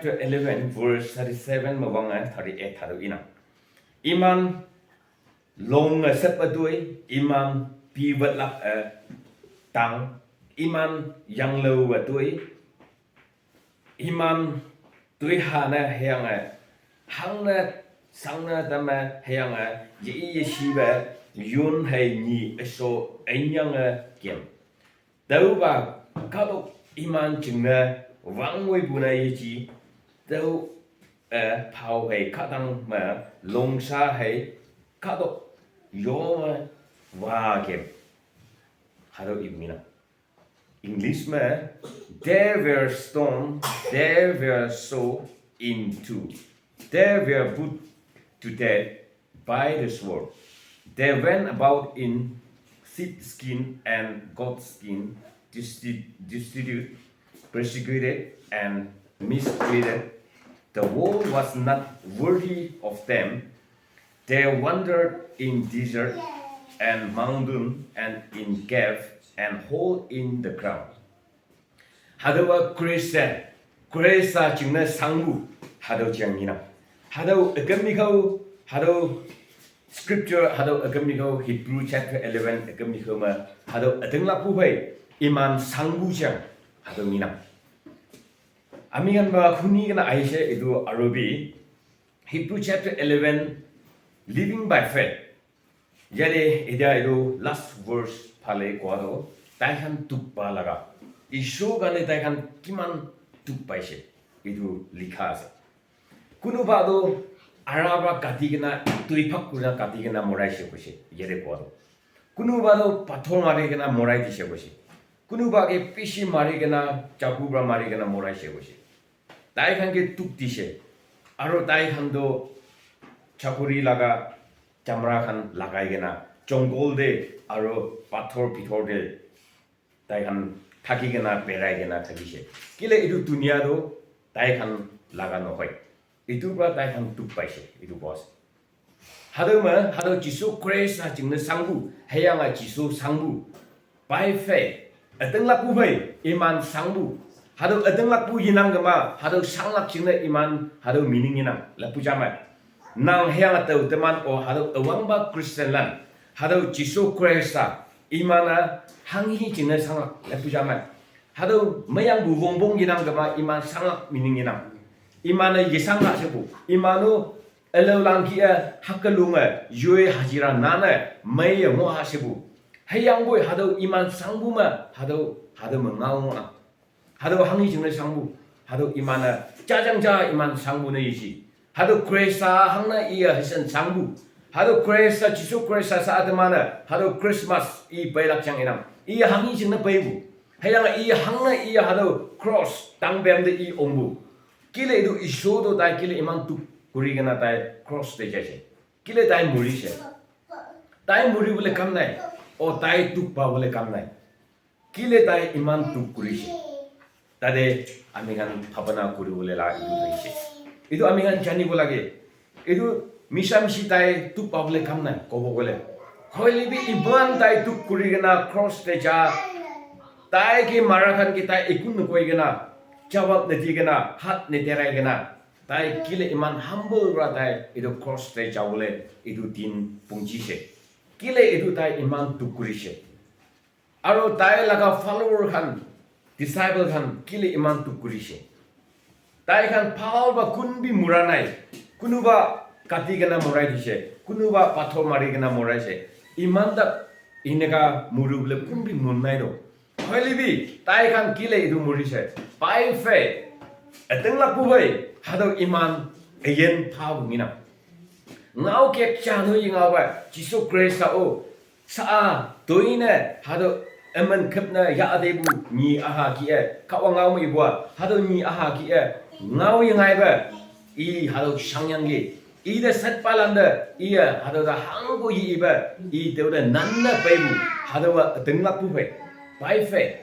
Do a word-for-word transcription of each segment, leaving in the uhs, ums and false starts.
Chapter eleven, verse thirty-seven mawang a thirty-eight hatüo inang. Iman long a sep a toi, iman piwet lak a tang, iman yanglou a toi, iman toi ha ne hüyange, hangne, sangne tame hüyange, ye-i yeshibe, yun hei nyi eso enyange kem. Tüopa, kahtüo iman jingne, wangwoipu ne yeji, tüo, eh, phao hei kahtang me, longsha hei, kahtüo, yonge, wa kem. Hatüo ipu ngenang. English me, they were stoned, they were sawn in two, they were put to death by the sword. They went about in sheepskin and goatskin, desti-, destitute, persecuted, and mistreated. The world was not worthy of them. They wandered in desert and mountain and in cave and hole in the ground. Hatüowa Christian, Christa jingne shangpu, hatüo jang ngenang. Hatüo üküm ikhao, hatüo scripture, hatüo üküm ikhao, Hebrew chapter eleven, üküm ikhao me, hatüo ütinglakpu phei, iman shangpu jang, hatüo ngenang. Aminganpa huni kena aishe itu arobi, Hebrew chapter eleven, living by faith. Yade, ita itu last verse phale kowa to, taikhan tukpa laga. Isor karone taikhan kiman tuk paise. Itu likha ase. Kunuba to arapa kati kena, tuiphak kena kati kena moraise koise. Yade kowa to. Kunuba to pathor mari kena morai dise koise. Kunuba ke pisi mari kena, chaku pra mari kena moraise koise. Taikhan ke tuk dise. Aru taikhan to chakuri laga chamra khan lagai kena, jungle te aru pathor bhitor te taikhan thaki kena, berai kena thakise. Kile itu dunia to taikhan laga nohoi. Itu pra taikhan tuk paise, itu boss. Hatüo me, hatüo Jesu Christ a jingne shangpu, hüyange Jesu shangpu. By faith, ütinglakpu phei, iman shangpu. Hatüo ütinglakpu yenang kema, hatüo shanglak jingne iman, hatüo meaning yenang, lapu jame. Nang hüyange tao teman-o, hatüo üwangpa Christian lan, hatüo Jesu Christ a, iman a, hanghi jingne shanglak, lapu jame. Hatüo meyangpu wongpong yenang kema, iman shanglak meaning yenang. Iman-e yeshanglak shepu, iman-o, ülao langki e, hakelunge, yoi hajira nane, meiye ngoh hashepu. Hüyangpoi hatüo iman shangpu me, hatüo, hatüo me ngao ngoh-a. Hatüo hanghi jingne shangpu, hatüo iman-e, jajang ja iman shangpu ne yeji. Hatüo Christ a hangne iye hüshen shangpu. Hatüo Christ a, Jesu Christ a sha teman-e, hatüo Christmas i peilak jang inang. Iye hanghi jingne peipu. Hüyange iye hangne iye hatüo cross tangpem te i ongpu. Kile itu Isor to tai kile iman tuk kuri kena tai cross te jaise. Kile tai murise. Tai muribole kam nai. O tai tukpabole kam nai. Kile tai iman tuk kurise. Tate amikhan bhabana kuribole la itu hoise. Itu amikhan janibo lage. Itu misamisi tai tukpabole kam nai, kobo gole. Hoilebi iman tai tuk kuri kena cross te ja. Tai ke mara khan ke tai ekun nokoi kena, jawab nedi kena, hat neterai kena. Tai kile iman humble pra tai itu cross te jabole itu din pungjise. Kile itu tai iman tuk kurise. Aru tai laga follower khan, disciple khan kile iman tuk kurise. Tai khan bhal pa kunbi mura nai. Kunuba kati kena morai dise, kunuba pathor mari kena moraise. Iman tak eneka muribole kunbi mon nai to. Hoilebi, tai khan kile itu murise. By faith. Ütinglakpu phei, hatüo iman, üyin phapu ngenang. Ngao kek jano yengao pa, Jesu Christ a-o. Sa-a, toine, hatüo, üman khüpne, ya atepu, nyi aha ki e, Kahwang ngao me ipu-a, hatüo nyi aha ki e, ngao yengaipe, i hatüo shangyangki, ite setpalante, iye hatüo te hangpu yi ipe, i tüote nanne peipu, hatüowa ütinglakpu phei, by faith.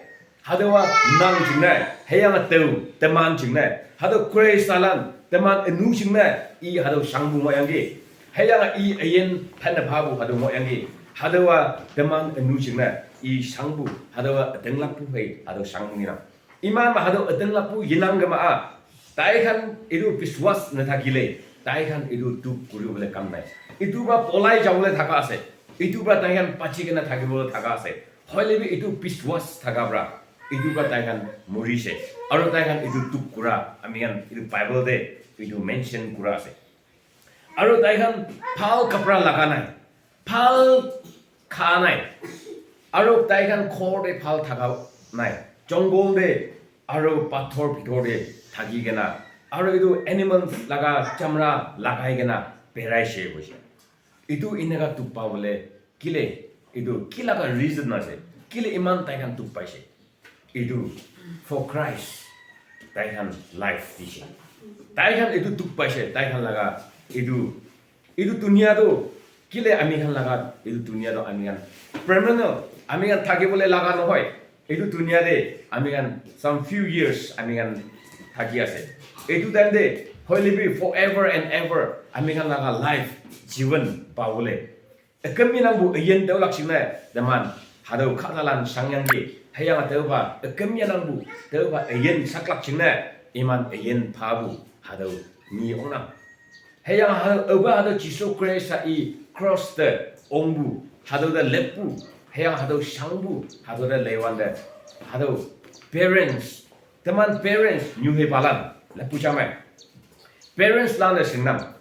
Hatüowa nang jingne, hüyange tao, teman jingne, hatüo Christ a lan, teman ünu jingne, i hatüo shangpu ngohyangki. Hüyange i üyin phenne phapu hatüo ngohyangki. Hatüowa teman ünu jingne, i shangpu, hatüowa ütinglakpu phei, hatüo shangpu ngenang. Iman me hatüo ütinglakpu yenang kema-a. Tai khan etu biswas nathakile, tai khan etu dukh kuribole kam nai. Etu para polai jabole thaka ase. Etu para tai khan bachi kena thakibole thaka ase. Hoile bi etu biswas thaka para, etu para tai khan morise. Aru tai khan etu dukh kura, ami khan etu Bible te etu mention kura ase. Aru tai khan bhal kapra laga nai, bhal kha nai, aru tai khan ghor te bhal thaka nai, jungle te aru pathor bhitor te thaki kena, aru etu animals laga chamra lagai kena berai she koise. Etu eneka dukh pabole kile, etu ki laga reason ase, kile iman tai khan dukh paise? Etu for Christ tai khan life dise. Tai khan etu dukh paise, tai khan laga etu, etu dunia tu kile ami khan laga, etu dunia tu ami khan permanent, ami khan thakibole laga nohoi. Etu dunia te ami khan some few years ami khan thaki ase. Etu time te hoile bi forever and ever ami khan laga life, jivan pabole ekami nang bu ayen deu lak sing ne, teman hadeu khata lan sang yang ki. Heyang deu ba ekami nang bu, deu ba ayen sak lak sing ne, iman ayen pha bu hadeu ni ong nang. Heyang hadeu, eba hadeu Jisu Christ a i cross te ong bu, hadeu de lep bu, heyang hadeu sang bu, hadeu de leiwan de, hadeu parents, teman parents nyu he balan, lep bu jamai. Parents lan de sing nang.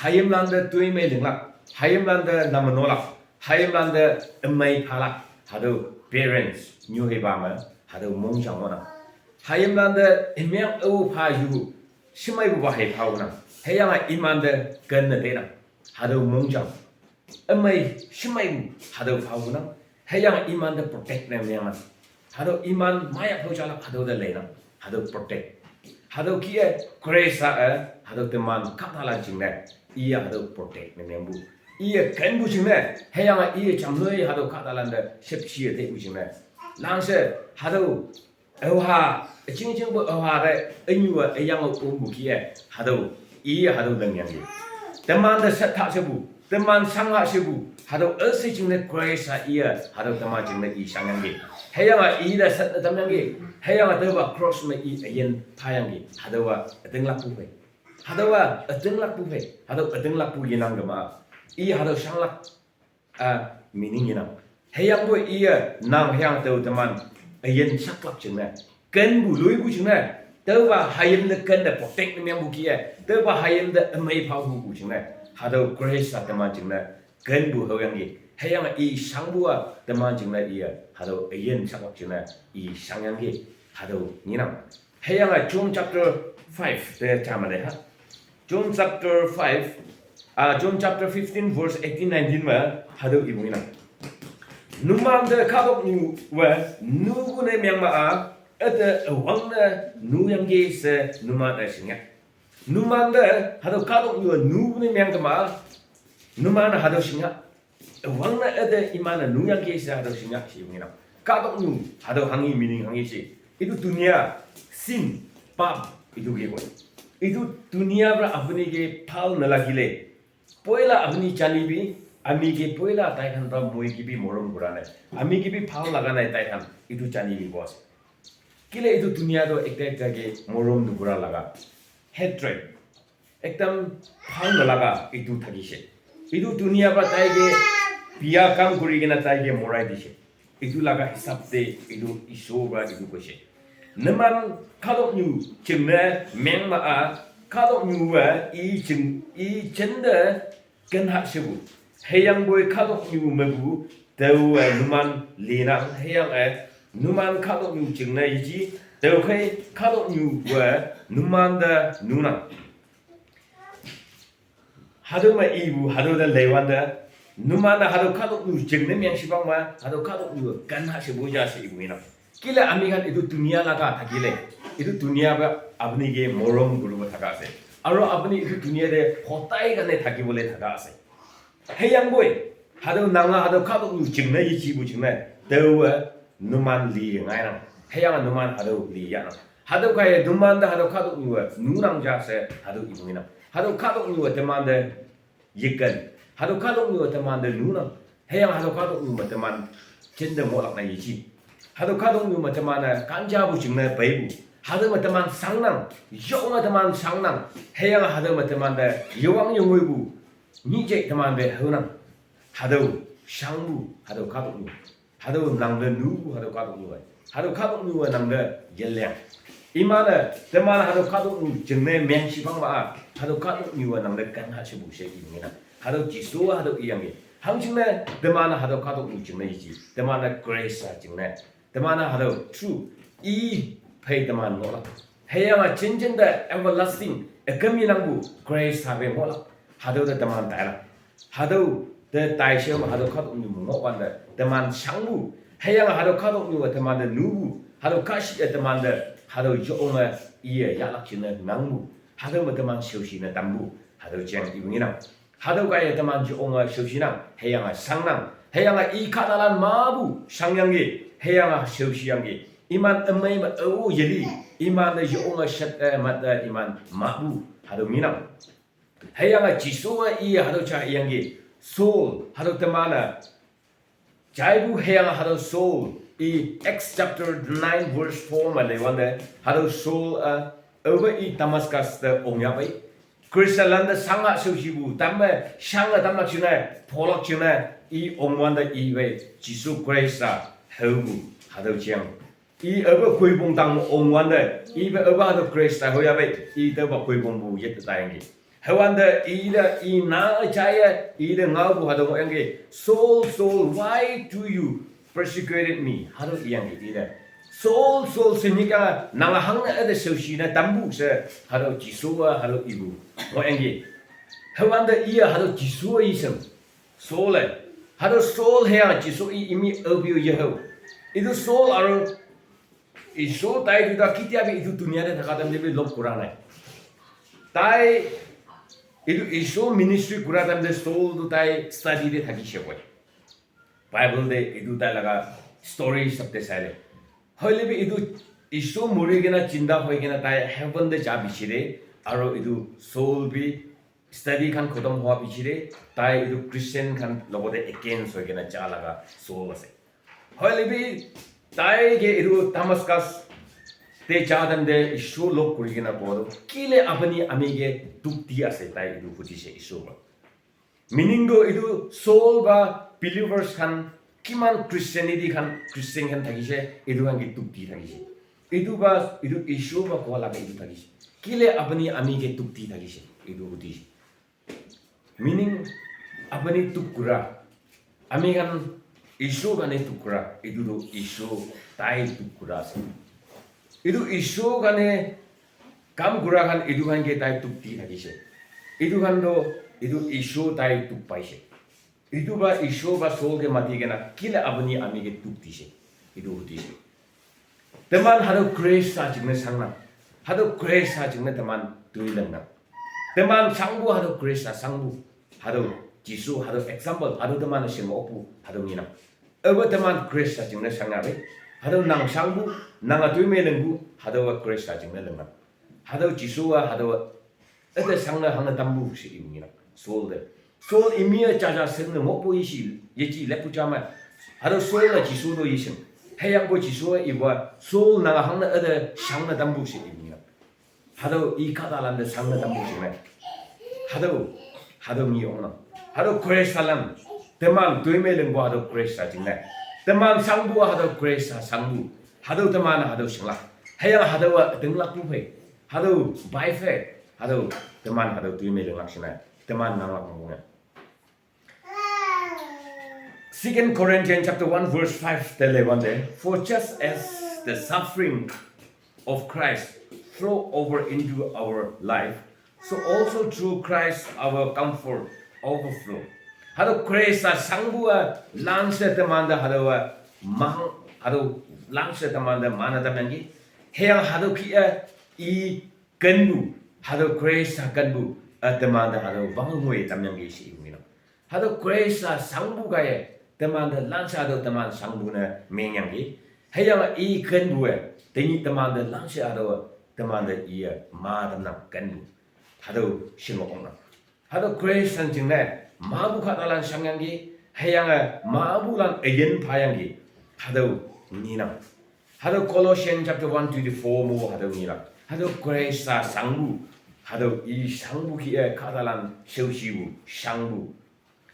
Hayim lan de tui mei linglak, hayim lan de namanolak, hayim lan de emei phalak, hadeu parents nyu he ba me, hadeu mongjang mo nang. Hayim lan de emyang au pha yu, shimai bu ba he pha nang. Heyang a iman de ken ne de nang. Hadeu mongjang. Emei shimai bu hadeu pha nang. Heyang iman de protect ne myang nang. Hadeu iman maya phau chalak hadeu de lei nang. Hadeu protect. Hadeu ki e grace a e, hadeu teman khata lan jing ne. Iya hadeu protect ne myang bu. Iya ken bu jing ne. Heyang iya chamloi hadeu khata lan de sepsi e te bu jing ne. Lang se hadeu ewa, ching ching bu ewa de, enyu a eyang o um bu ki e. Hadeu, iya hadeu deng yang ye. Teman de set tha se bu, teman sang ha se bu, hadeu else jing ne grace a iya, hadeu teman jing ne i sang yang ye. Heyang a i de set ne tam yang ye. Heyang a deu ba cross me i ayen pha yang ye. Hadeu a adeng lak bu phe. Hadeu a adeng lak bu phe. Hadeu adeng lak bu ye nang de ma. I hadeu sang lak a meaning inang. Heyang bu iya nang heyang deu teman ayen saklak jing ne. Ken bu lui bu jing ne. Deu ba hayim de ken de protect ne myang bu ki e. Deu ba hayim de emei pha bu bu jing ne. Hadeu grace a teman jing ne. Ken bu hau yang ye. Heyang i sang bu a teman jing ne iya. Hadeu ayen saklak jing ne. I sang yang ye. Hadeu ninang. Heyang a John chapter five te chama le ha. John chapter five, ah, John chapter fifteen, verse eighteen, nineteen ma hadeu ibu inang. Numan de kadok nyu we nu bu ne myang ma a, ete awang ne nu yang ge se numan a sing ya. Numan de hadeu kadok nyu we nu bu ne myang ma a, numan a hadeu sing ya. Wang na ede iman a nu yang ke sa hadeu sing ya si wang na. Kadok nyu hadeu hangi meaning hangi si. Etu dunia sin, pap, etu ke koi. Etu dunia para apuni ke bhal nalagile. Poila apuni jani bi, ami ke poila tai khan para moi ke bi morom kura nai. Ami ke bi bhal laga nai tai khan. Etu jani bi boss. Kile etu dunia to ekta ekta ke morom nukura laga. Hatred. Ekdam bhal nalaga etu thakise. Etu dunia para tai ke biya kam kuri kena tai ke morai dise. Etu laga hisab te etu Isor para etu koise. Numan kadok nyu chingne meng ma a kadok nyu wa i ching i chende ken ha shebu. Heyang boi kadok nyu mebu teu e numan linang heyang e numan kadok nyu chingne iji teu khe kadok nyu wa numan da nunang. Hadeu ma ibu, hadeu da leiwan da. Numan na hadeu kadok nyu jeng ne myang shibang ma, hadeu kadok nyu gan ha shibu ja shi ibu ina. Kile ami khan etu dunia laga thakile, etu dunia ba apni ke morom guru ba thaka ase. Aro apni etu dunia de hotai kane thaki bole thaka ase. Heyang boi, hadeu nanga hadeu kadok nyu jeng ne yichi bu jeng ne, dewa numan li ngai nang. Heyang numan hadeu li ya nang. Hadeu kai numan da hadeu kadok nyu nunang ja se hadeu ibu ina. Hadeu kadok nyu teman de yikan. Hadeu kadok nyu teman de nunang. Heyang hadeu kadok nyu teman chen de molak na yichi. Hadeu kadok nyu teman na kanja bu ching na bai bu. Hatüo me teman shangnang, yonge teman shangnang, hüyange hatüo me teman te yewang yengoipu, nyih jai teman pe haonang, hatüo shangpu, hatüo kahtoknyu, hatüo nangte nupu, hatüo kahtoknyu-e, hatüo kahtoknyu-e nangte yeleng. Iman-e, teman hatüo kahtoknyu jingne meng shipang ma-a, hatüo kahtoknyu-e nangte ken ha shepu she inang. Hatüo Jesu-a hatüo iyangki. Hangjingne, teman hatüo kahtoknyu jingne yeji. Teman-e grace-a jingne. Teman-a hatüo true. I phei teman ngohlak. Hüyange jinjin te everlasting, üküm yenangpu grace-a phei ngohlak. Hatüo te teman tailak. Hatüo te taishe me hatüo kahtoknyu me ngohwante teman shangpu. Hüyange hatüo kahtoknyu-e teman te nupu. Hatüo kahshih-e teman te, hatüo yonge iye yahlak jingne nangpu. Hatüo me teman shaoshi ne tampu. Hatüo jeng ipu ngenang. Hatüo kaiye teman yonge shaoshinang, hüyange shangnang, hüyange i kahtalan mapu shangyangki, hüyange shaoshiyangki. Iman ümei me ao yeli, iman-e yonge shet-e mat-e iman mapu, hatüo ngenang. Hüyange Jesu-a i hatüo ja iyangki, soul, hatüo teman-e jaipu hüyange hatüo soul, i Acts chapter nine verse four me leiwante, hatüo soul-a, aope i Damascus te ongyapei. Christianlan te shange shaoshipu, tamme shange tamlak jingne, pholak jingne, i ongwante ipe Jesu Khrista haopu, hatüo jeng. I aope koipong tang ongwante, ipe aope hatüo Khrista haoyapei, i taopa koipongpu yet taiyangki. Hüwante ite i na jaiye, ite ngaopu hatüo ngohyangki, Saul, Saul, why do you persecuted me? Hatüo iyangki ite. Saul, Saul, she nyika nange hangne üte shaoshi ne tampu she, hatüo Jesu-a hatüo ipu ngohyangki. Hüwante iye hatüo Jesu-a ishing. Saul-e. Hatüo Saul hüyange Jesu i imi aope-o yehao. Itu Saul aro Jesu tai tuta kitiabi itu dunia te thaka time te bi lok kura nai. Tai itu Jesu ministry kura time te Saul tu tai study te thakishe poi. Bible te itu tai laga story sab te saile. Hoilebi itu Jesu mori kena jinda hoi kena tai heaven te ja bichire, aro itu Saul bi study khan khotom hoa bichire, tai itu Christian khan logote against hoi kena ja laga Saul ase. Hoilebi tai ke itu Damascus te ja time te Jesu lok kuri kena koa tu, kile apuni ami ke dukh di ase, tai itu hudise Jesu pora. Meaning tu itu Saul ba believers khan kiman Christianity khan, Christian khan thakise, itu khan ke dukh di thakise. Itu ba, itu Jesu ba koa laga itu thakise. Kile apuni ami ke dukh di thakise, itu hudise. Meaning, apuni dukh kura, ami khan Jesu karone dukh kura, itu tu Jesu tai dukh kura ase. Itu Jesu karone kam kura khan itu khan ke tai dukh di thakise. Itu khan tu, itu Jesu tai dukh paise. Itu ba Jesu ba Saul ke mati kena, kile apuni ami ke dukh dise. Itu hudise. Teman hatüo Christ a jingne shangnang. Hatüo Christ a jingne teman toi langnang. Teman shangpu hatüo Christ a shangpu. Hatüo Jesu, hatüo example, hatüo teman shinge okpu, hatüo ngenang. Aope teman Christ a jingne shangyape. Hatüo nang shangpu, nange toi me lingpu, hatüowa Christ a jingne langnang. Hatüo Jesu-a, hatüowa üte shangne hangne tampu she ipu ngenang. Saul te. Saul imi-e jaja shingne ngohpu yeji, yeji leppu ja me. Hatüo Saul-e Jesu to yeshing. Hüyangpoi Jesu-a ipa Saul nange hangne üte shangne tampu she ipu ngenang. Hatüo i kahtalante shangne tampu she me. Hatüo, hatüo nge ongnang. Hatüo Christ a lan. Teman toi me lingpu hatüo Christ a jingne. Teman shangpu hatüo Christ a shangpu. Hatüo teman hatüo shinglak. Hüyange hatüowa ütinglakpu phei. Hatüo by faith. Hatüo teman hatüo toi me linglak shingne. Teman nanglak mongponge. Second Corinthians chapter one verse five te leiwante, for just as the suffering of Christ flow over into our life, so also through Christ our comfort overflow. Hatüo Christ a shangpu-a lanshe temante hatüowa mang, hatüo lanshe temante mane tamyangki. Hüyange hatüo kih-e i kenpu, hatüo Christ a kenpu, a temante hatüo wangngoi tamyangki she ipu ngenang. Hatüo Christ a shangpu kaiye, temante lanshe hatüo teman shangpu ne mengyangki. Hüyange i kenpu-e, tenyih temante lanshe hatüo temante iye ma tamnang kenpu. Hatüo shinge oknang. Hatüo Christ a jingne mapu kahtalan shangyangki, hüyange mapulan üyin phayangki. Hatüo ngenang. Hatüo Colossians chapter one twenty-four mo hatüo ngelak. Hatüo Khrista shangpu. Hatüo i shangpu kih-e kahtalan shaoshipu, shangpu.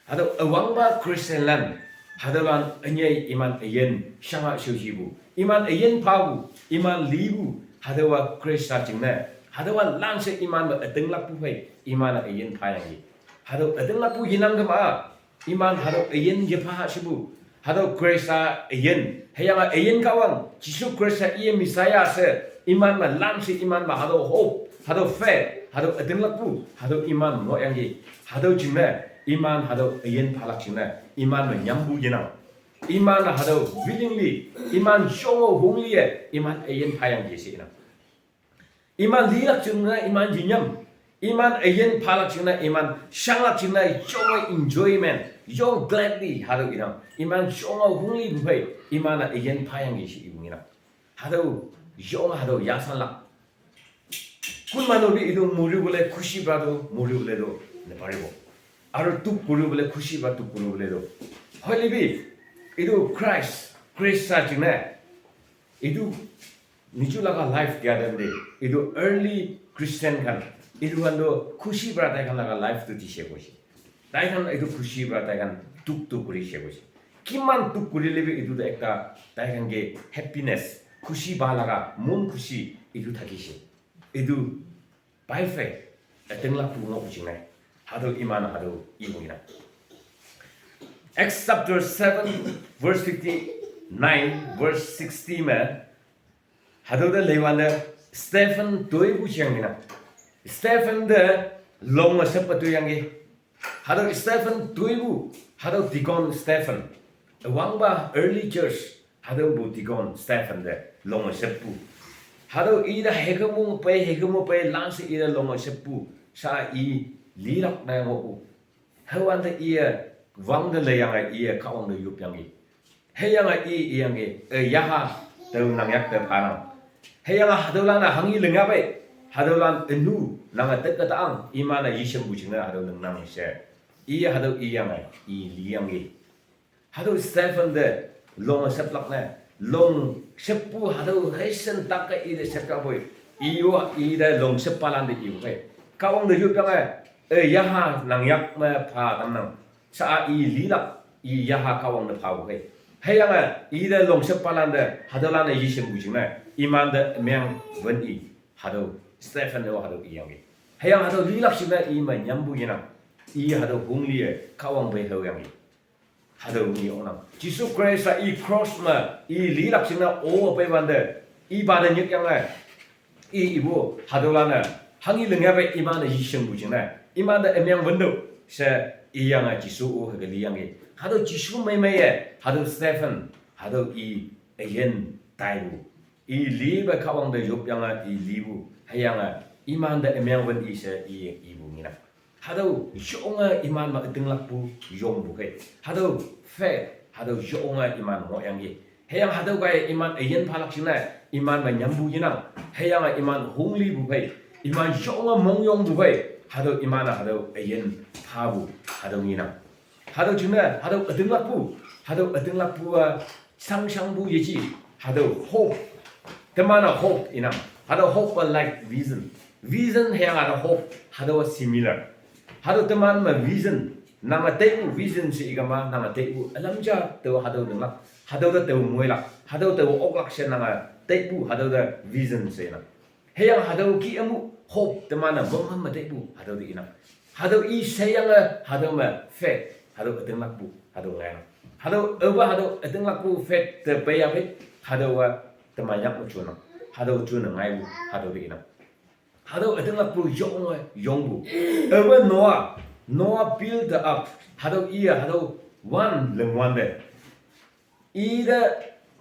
Hatüo üwangpa Christianlan, hatüolan ünyei iman üyin shanga shaoshipu, iman üyin phapu, iman lipu, hatüowa Khrista jingne, hatüowa lanshe iman me ütinglakpu phei, iman-e üyin phayangki. Hatüo ütinglakpu yenang kema-a, iman hatüo üyin yepha shepu, hatüo Khrista üyin, hüyange üyin Kahwang Jesu Khrista iye Messiah she, iman me lanshe iman me hatüo hope, hatüo faith, hatüo ütinglakpu, hatüo iman ngohyangki. Hatüo jingne, iman hatüo üyin phalak jingne, iman me nyampu yenang. Iman hatüo willingly, iman shonge hongliye, iman üyin phayangki she inang. Iman lilak jingne iman yenyam. Iman üyin phalak jingne iman shanglak jingne yonge enjoyment, yong gladly hatüo inang. Iman yonge honglipu phei, iman-e üyin phayangki she ipu ngenang. Hatüo, yonge hatüo yasanlak. Kunmano bi itu muripu le khushi pa to, muripu le to, ne paribo. Aru tuk kuripu le khushi pa tuk kuripu le to. Hoilibi, itu Christ, Khrista jingne. Itu nijulaga life diadem de, itu early Christian khan, itu khan to khushi para taikhan laga life to dishe koise. Taikhan itu khushi para taikhan tuk tuk kurishe koise. Kiman tuk kurilebi itu to ekta taikhan ke happiness, khushi pa laga, mon khushi itu thakishe. Itu by faith, ütinglakpu ngoh jingne. Hatüo iman hatüo ipu ngenang. Acts chapter seven, verse fifty-nine, verse sixty me, hatüo te leiwante Stephen toipu jeng ngenang. Stephen te longe sheppe toiyangki. Hatüo Stephen toipu, hatüo deacon Stephen. Üwangpa early church, hatüopu deacon Stephen te longe sheppu. Hatüo ite hekemu pei, hekemu pei, lanshe ite longe sheppu, sha i lilak ne ngohpu. Hüwante iye, wangte leyange iye Kahwang te yopyangki. Hüyange i, iyangki, e, yaha, tao nangyak te phanang. Hüyange hatüolan-e hanghi lingyapei, hatüolan ünu, nange teke taang, iman-e yeshempu jingne hatüo lingnang she. Iye hatüo iyange, i liyangki. Hatüo Stephen te, longe sheplak ne, long sheppu hatüo heisen take ite shepyapoi, iyo, ite long sheppalante ipu phei. Kahwang te yopyange, e, yaha nangyak me pha tamnang. Sha-a i lilak, i yaha Kahwang te phapu phei. Hüyange, ite long sheppalante, hatüolan-e yeshempu jingne, imante ümeng wün i, hatüo, Stephen-o hatüo iyangki. Hüyange hatüo lilak jingne i me nyampu yenang, i hatüo hongliye Kahwang pei haoyangki. Hatüo nge ongnang. Jesu Khrista i cross me, i lilak jingne o peiwante, ipa te nyikyange, i ipu, hatüolan-e, hanghi lingyapei iman-e yeshingpu jingne, imante ümeng wüntu, she iyange Jesu-o hüke liyangki. Hatüo Jesu meimeiye, hatüo Stephen, hatüo i üyin taipu. I lipe Kahwang te yopyange i lipu, hüyange imante ümeng wün i she i ipu ngenang. Hatüo yonge iman me ütinglakpu yongpu khei. Hatüo faith, hatüo yonge iman ngohyangki. Hüyange hatüo kaiye iman üyin phalak jingne, iman me nyampu yenang. Hüyange iman honglipu phei, iman yonge mongyongpu phei, hatüo iman-e hatüo üyin phapu, hatüo ngenang. Hatüo jingne, hatüo ütinglakpu, hatüo ütinglakpu-a shangshangpu yeji, hatüo hope. Teman-e hope inang. Hatüo hope-a like vision. Vision hüyange hatüo hope, hatüo similar. Hatüo teman me vision, nange teipu vision she ikema, nange teipu ülam ja tao hatüo linglak, hatüo te tao moilak, hatüo tao oklak she nange teipu, hatüo te vision she inang. Hüyange hatüo kih-e mu hope teman-e mongmei me teipu, hatüo te inang. Hatüo i sheyange, hatüo me faith, hatüo ütinglakpu, hatüo ngainang. Hatüo aopa hatüo ütinglakpu faith te peiya phei, hatüowa teman yak me junang. Hatüo june ngaipu, hatüo te inang. Hatüo ütinglakpu yonge yongpu. Aopa Noah, Noah build the ark. Hatüo iye, hatüo wan lingwante. Ite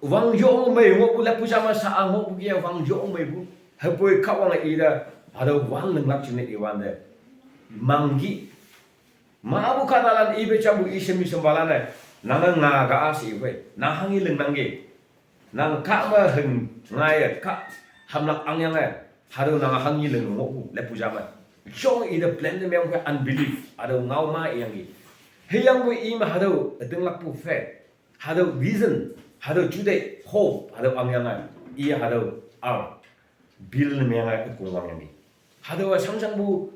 wang yong mei ngohpu leppu jame sha-a ngohpu kih-e wang yong meipu. Hüpoi Kahwange ite, hatüo wan linglak jingne iwante. Mangki. Mapu kahtalan ipe jampu i shemi shempalan-e. Nange nga ka-a she iphei. Nang hanghi lingnangki. Nang kah me heng ngaiye kah hamlak angyange. Hatüo nange hanghi ling ngohpu leppu jame. Yong ite plan ne mengpu unbelief. Hatüo ngao ma iyangki. Hüyangpoi i me hatüo ütinglakpu faith. Hatüo vision, hatüo juteih hope, hatüo angyange. Iye hatüo ang build ne menge ükongwang yangki. Hatüowa shangshangpu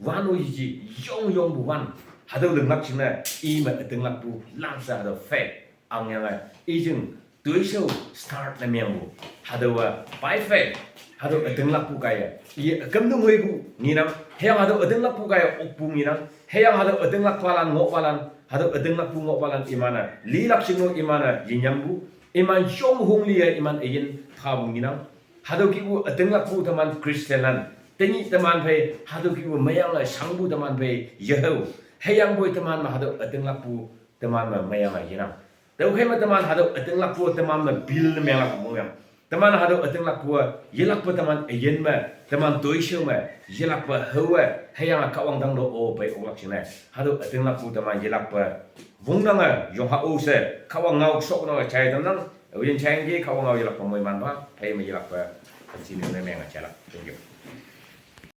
wan-o yeji, yong yongpu wan. Hatüo linglak jingne ime ütinglakpu langshe hatüo faith angyange ijing toishao start ne mengpu. Hatüowa by faith hatüo ütinglakpu kaiye iye üküm te ngoipu ngenang. Hüyange hatüo ütinglakpu kaiye okpu ngenang. Hüyange hatüo ütinglakpalan ngohpalan, hatüo ütinglakpu ngohpalan iman-e lilak jingne iman-e yinyangpu. Iman yong hong liye iman üyin phapu ngenang. Hatüo kihpu ütinglakpu teman Christianlan, tenyih teman phei hatüo kihpu meyange shangpu teman phei yehao. Hüyangpoi teman me hatüo ütinglakpu teman me meyange yenang. Tüokhei me teman hatüo ütinglakpu teman me build ne menglak mongyang. Teman hatüo ütinglakpu-a yelakpe teman üyin me, teman toishao me yelakpe haowe, hüyange Kahwang tangte-o pei oklak jingne hatüo ütinglakpu teman yelakpe wongnange yongha-o she Kahwang ngao shok no jai tamnang. Aoyin jaiyangki Kahwang ngao yelakpe moiman pha, phei me yelakpe continue ne menge jailak. Thank you.